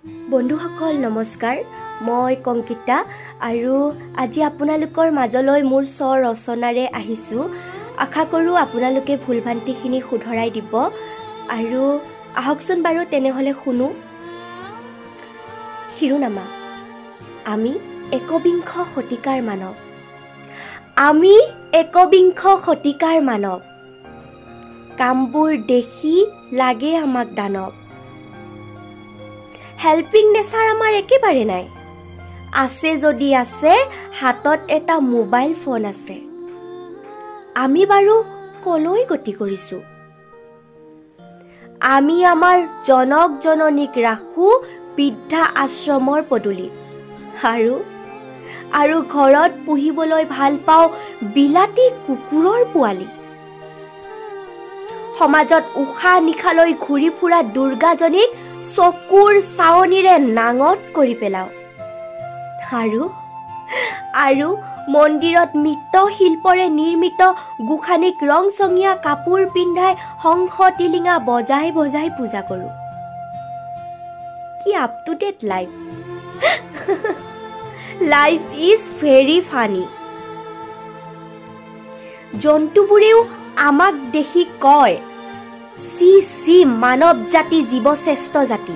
বন্ধুসকল নমস্কাৰ, মই কংকিতা আৰু আজি আপোনালোকৰ মাজলৈ মোৰ স্বৰচনাৰে আহিছোঁ। আশা কৰোঁ আপোনালোকে ভুল ভ্ৰান্তিখিনি শুধৰাই দিব। আৰু আহকচোন বাৰু তেনেহ'লে শুনো। শিৰোনামা: আমি একবিংশ শতিকাৰ মানৱ। আমি একবিংশ শতিকাৰ মানৱ, কামবোৰ দেখি লাগে আমাক দানৱ। হেল্পিং নেচাৰ আমাৰ একেবাৰে নাই, আছে যদি আছে হাতত এটা মোবাইল ফোন আছে। আমি বাৰু কলৈ গতি কৰিছোঁ? আমি আমাৰ জনক জননীক ৰাখোঁ বৃদ্ধা আশ্ৰমৰ পদূলিত আৰু আৰু ঘৰত পুহিবলৈ ভাল পাওঁ বিলাতী কুকুৰৰ পোৱালি। সমাজত উশাহ নিশালৈ ঘূৰি ফুৰা দুৰ্গাজনীক চকুৰ চাৱনিৰে নাঙত কৰি পেলাওঁ। আৰু আৰু মন্দিৰত মৃৎশিল্পৰে নিৰ্মিত গোসানীক ৰংচঙীয়া কাপোৰ পিন্ধাই শংখ টিলিঙা বজাই বজাই পূজা কৰোঁ। কি up to date life! Life is very funny. জন্তুবোৰেও আমাক দেখি কয়, চি চি, মানৱ জাতি জীৱশ্ৰেষ্ঠ জাতি।